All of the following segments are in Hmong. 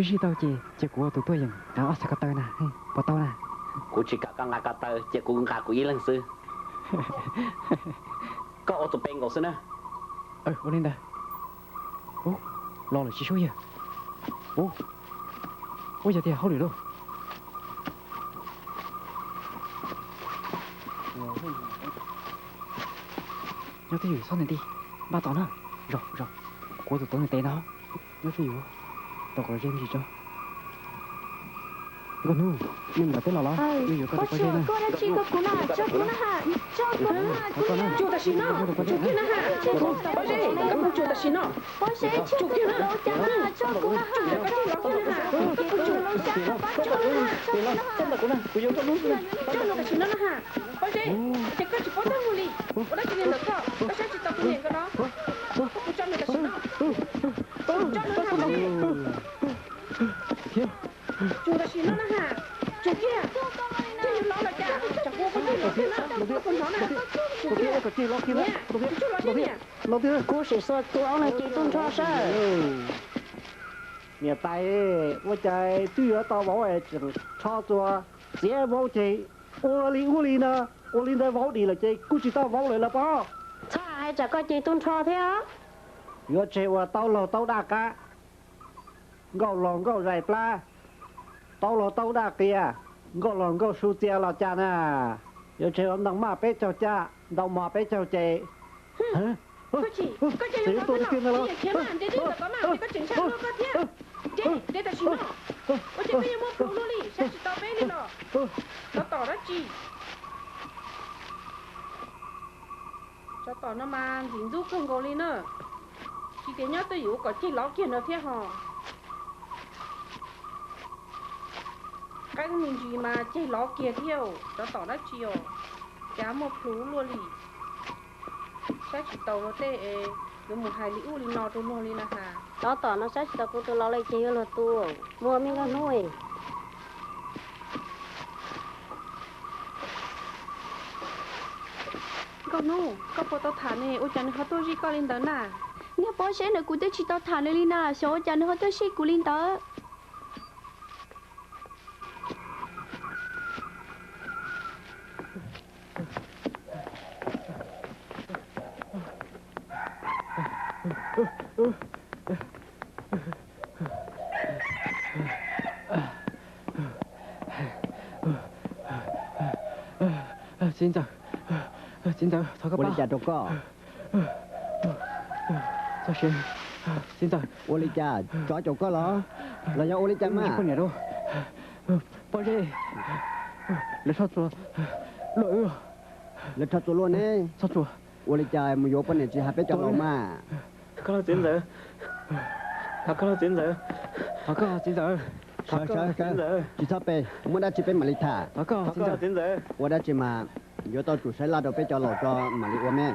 Twb zij tau ces cia kuv ua tus tuaj yeem nqa ob xees ko taw na, puas tau na? Kuv tsis kam koj nqa ko taw, cia kuv nqa kuv ib leeg xwb. Koj ua tus pe nkaus xwb na. Ua li ntawd. Ub, los lawm tsis sub yawg. Ub, ua yog tiag hauj lwm lauj. Nyob twj ywm txhob ntws nti, npaj tos na. Zos, zos, kuv tus tuav nws tes ntag. Nyob twj ywm, tos kom ze me ntsis tso. Nkauj hnub, nej mus tom teb los los? Yuav yuav koj tus pob zeb na. Koj dab tsi koj kuv na, tso kuv na ha, tso kuv na ha, kuv niam. Tsuag tam sim no, tsuag kiag na ha, pob zeb, koj mus tsuag tam sim no. Pob zeb, tsuag kiag na, tsuag kiag, koj tsuag los kiag na ha, koj tsuag, tsuag na ha, tsuag tam sim no na ha. Pob zeb, ces koj tsis paub tag mus li, ua dab tsi li ntawm koj, koj saib tsis taus kuv niam nkawd los? Koj kuv tso nws tam sim no, tso nws tam sim no. Tsuag tam sim no na ha, tsuag kiag, twb yuav los los cas, tsam kuv ua koj tsuag los kiag na, koj puas hnov na? Tsuag kiag, niam, tsuag los thiab niam. Kuv sim xua tus aub no ces tub nrho sab. Niam tais, ua cas twb yuav tau vauv es tseem rho txuas txiav vauv ces ua li ua li no, ua li ntawd vauv dim lawm ces kuj tsis tau vauv lawm los pob. Txhob hais tsam koj ces tub nrho thiab. Yuav tseg ua taub laug taub daj qab, nkauj laug nkauj zais plab, taub laug taub daj qia, nkauj laug nkauj su txia los cas na. Yuav tseg ua ntoo maj peb caug caj, ntoo mos peb caug ces. Koj tsis, koj ces yuav tau tiag tiag ntag los? Koj tseem ntshai luag koj thiab. Nres, nres tam sim no. Ua cas koj yuav muaj plhus luaj li, saib tsis taus peb li los? Tsov tom dab tsi? Tsov tom no mas ntxim ntxub kawg nkaus li na. Tsis tias nyob twj ywm ua kom ceg lov kiag no thiab ho. Qeeb me ntsis mas ceg lov kiag thiab, tsov tom dab tsi os, cas muaj plhus luaj li. Saib tsis taus luag tej es yuav mus hais li ub li no rau luag li na has. Tsov tom no saib tsis taus kuv tus laus li ces yuav luag tu, muaj me nkauj hnub. Nkauj hnub, koj puas tau tham nws, ua cas nws ho tuaj zij koj li ntawd na? Niag pob zeb ntawd kuv twb tsis tau tham nws li na, xyov ua cas nws ho tuaj zij kuv li ntawd. Txiv ntxawm, txiv ntxawm, thov koj pab. Ua li cas rau koj? Txiv ntxawm, ua li cas, tsov caum koj los, los yog ua li cas mas? Poj zeb, lawv rho txuas luaj wb. Lawv rho txuas luaj ne? Ua li cas mus yuav poj niam tsis hais peb cov laus mas? Thov koj, txiv ntxawm. Thov koj, txiv ntxawm. Sawv, sawv, sawv, tsis txhob pe, muaj dab tsi peb mam li tham. Thov koj, txiv ntxawm. Ua dab tsi mas yuav tau tsum saib laj rau peb cov laus tso mam li ua me.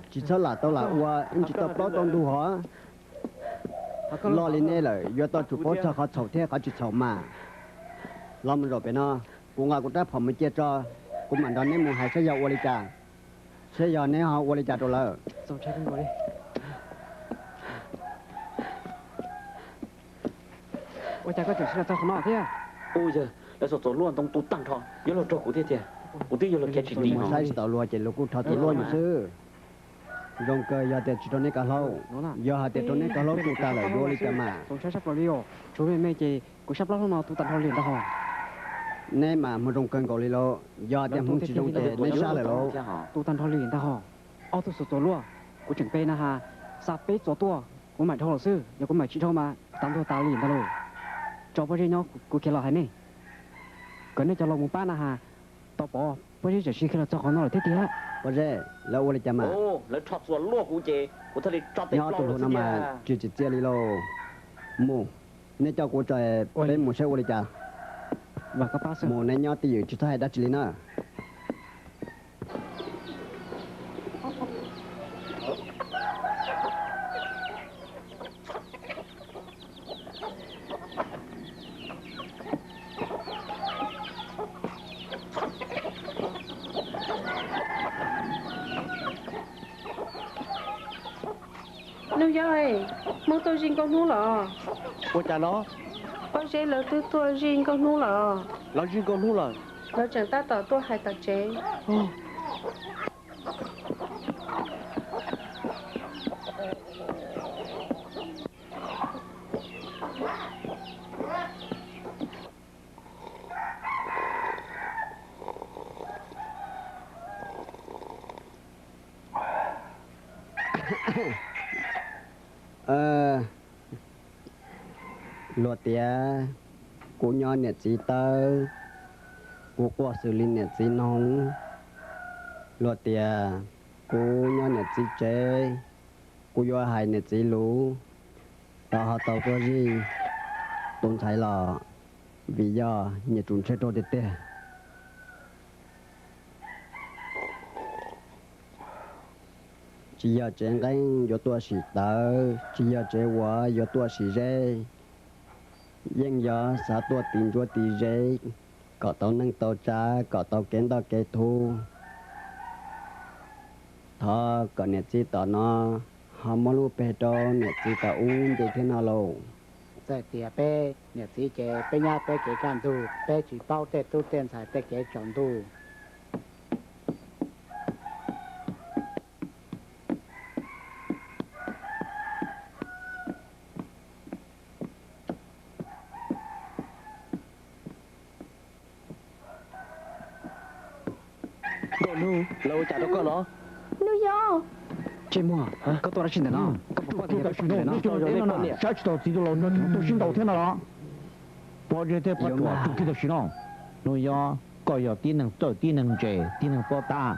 Tsis txhob lam tau lam ua, wb tsis tau plaub tau ntug hov. Loj li nej lawm yuav tau tsum paub txog qhov txhaum thiab qhov tsis txhaum mas. Los mus zaum pem no, kuv nqa kuv rab phom mus cia tso, kuv mam nrog neb mus hais saib yog ua li cas, saib yog neb ho ua li cas rau lawv. Ua cas koj tseem sib los txog qhov no thiab? Ub yawg, lawv txuas txuas luaj ntoo tu tag nrho, yuav luag raug kuv thiab tiag. Kuv twb yuav luag khiav tsis dim. Mus saib tsis taus luag ces luag kuj rho txuas luaj yus xwb. Zoo kawg yog tias tsis rau neb kav hlaub, yog hais tias rau neb kav hlaub tu tag lawm yuav ua li cas mas? Txaus ntshai sab plaws li os, tshuav me me ces kuv sab plaub hlob no tu tag nrho li ntag hos. Neb mas hmoov zoo kawg nkaus li lauj, yog tias hmoov tsis zoo ces neb sab lawm lauj. Tu tag nrho li ntag hos. Ob tug txuas txuas luaj, kuv tseem pe na has, xa peb txuas tuaj kuv mam dhau los xwb, yog kuv mam tsis dhau mas tas ntuag tas li ntag lauj. Tso pob zeb nyob kuv khiav los hais nej, kom nej cov laus mus pab na has, tau pom pob zeb tseem sib khiav los txog qhov no lawm thiab tiag. Pob zeb, lawv ua li cas mas? Lawv rho txuas luaj kuv ces kuv thiaj li tso tes plaws no mas. Tsis tsim txiaj li lauj. Mus, nej coj kuv tso, peb mus saib ua li cas. Mus, neb nyob twj ywm tsis txhob hais dab tsi li na. Nuj Yob, Hmoob tuaj zij Nkauj Hnub los? Ua cas no? Pob zeb lawv twb tuaj zij Nkauj Hnub lawm. Lawv zij Nkauj Hnub lawm? Lawv tseem tab tom tuaj hais tom tsev. Luag tias kuv nyob niam txiv tawb, kuv quaj xws li niam txiv noog. Luag tias kuv nyob niam txiv tsev, kuv yuav hais niam txiv lus, tau ho tau tuaj zij tus ntxhais los vim yog nyias tsum ntshe rau tiag tiag. Tsis yog tsev nqeeb yuav tuaj sim tawv, tsis yog tsev uas yuav tuaj sim zeb. Yeej yog xav tuaj tis ntsuav tis zeb, kom tau neej tau tsav, kom tau kev ntoj kev thuv. Thov kom niam txiv tom no ho muab lub peg rau niam txiv tom ub nce thiab no lauj. Txawm tias peb niam txiv ces peb nyob peb kev kaj ntug, peb tsis paub tej tub tej ntxhais tej kev tsaus ntuj. Nkauj Hnub, lawv ua cas rau koj no? Hnub Yob. Ntsej Muag, koj tuaj dab tsi ntawm no? Koj puas paub tias yog koj tus ntxhais no? Saib tsis taus txiv tus laus nrog tus tub sib ntaus thiab no los? Pob zeb thiab pob tsuas tus kiag tam sim no. Hnub Yob, koj yog tib neeg txawj tib neeg ntse tib neeg pob tab.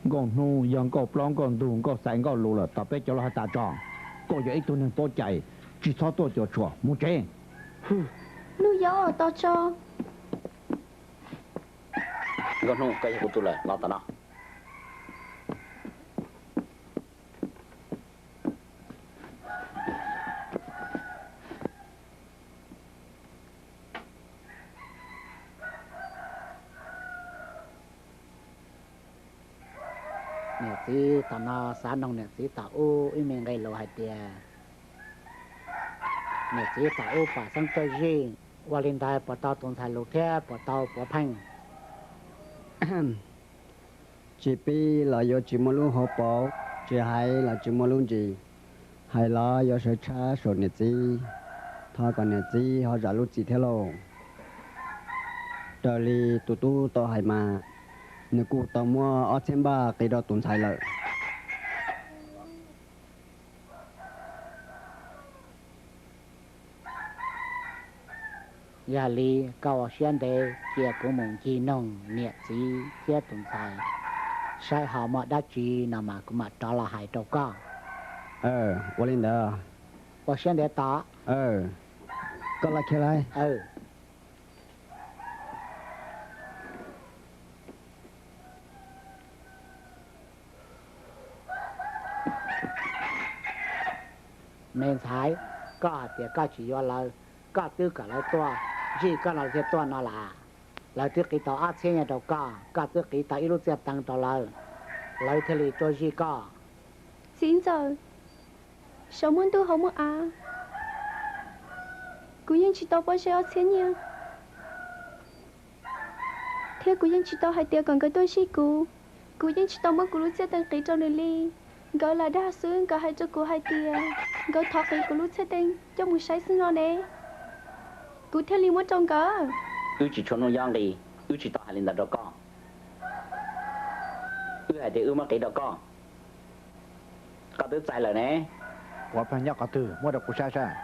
Nkauj Hnub yog nkauj plaub nkauj ntug nkauj xaiv nkauj lus lawm, tos peb cov laus hais tas tso. Koj yog ib tug neeg paub cai, tsis txhob tuaj cuam tshuam, mus tsev. Hnub Yob, tos tso. Nkauj Hnub, koj yog kuv tus lawm, los tom no. Niam txiv tom no xav noog niam txiv tom ub ib me nqe lus hais tias, niam txiv tom ub pom xeeb txawj zij, ua li ntawd puas tau tus ntxhais lus thiab puas tau puav pheej? Tsis pib los yuav tsis muaj lub hauv paus, tsis hais los tsis muaj lub ntsis, hais los yuav sawv tshab saum niam txiv. Thov kom niam txiv ho zam lub txim thiab lauj. Raws li tus tub tau hais mas, nws kuj tau muab ob txhiab npaj qiv rau tus ntxhais lawm. Yog li koj ua siab ntev cia kuv mus ncig noog niam txiv thiab tus ntxhais, saib ho muaj dab tsi no mas kuv mam rov los hais rau koj. Ua li ntawd. Ua siab ntev tos. Koj los khiav lawm. Me ntxhais, koj hais tias koj tsis yuav lawv, koj twb kom lawv tuaj zij koj no thiaj tuaj no las. Lawv twb qiv tau ob txhiab nyiaj rau koj, koj twb qiv tau ib lub txiaj teev rau lawv, lawv thiaj li tuaj zij koj. Txiv ntxawm, saum muaj ntuj hauv muaj av, kuv yeej tsis tau pob zeb ob txhiab nyiaj, thiab kuv yeej tsis tau hais tias kom nkawd tuaj zij kuv. Kuv yeej tsis tau muab kuv lub txiaj teev qiv rau nws li. Nkawd lam dag xwb, nkawd hais rau kuv hais tias nkawd thov qiv kuv lub txiaj teev coj mus saib xwb no ne. Kuv thiaj li muab rau nkawd. Wb tsis tshua hnub nyob nqi, wb tsis tau hais li ntawd rau koj. Wb hais tias wb muab qiv rau koj. Koj twb txais lawm ne. Puav pheej nyob qhov twg, muab rau kuv saib saib.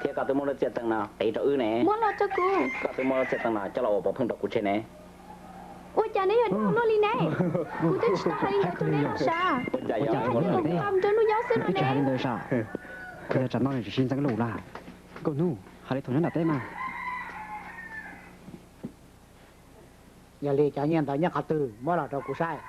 Thiab koj twb muab lub txiaj teev no qiv rau wb ne. Muab los rau kuv. Koj twb muab lub txiaj teev no coj los ua puav pheej rau kuv tseg ne. Ua cas neb yuav dag luaj li ne? Kuv twb tsis tau hais li ntawd rau neb los sav. Ua cas yog kuv pam rau Nuj Yob xwb no ne. Koj yog tsam no nws tsis sib ntxeev lus lawm. Nkauj Hnub, hais li thaum nyob nram teb mas. Yog li cov nyiaj ntawd nyob qhov twg, muab los rau kuv saib.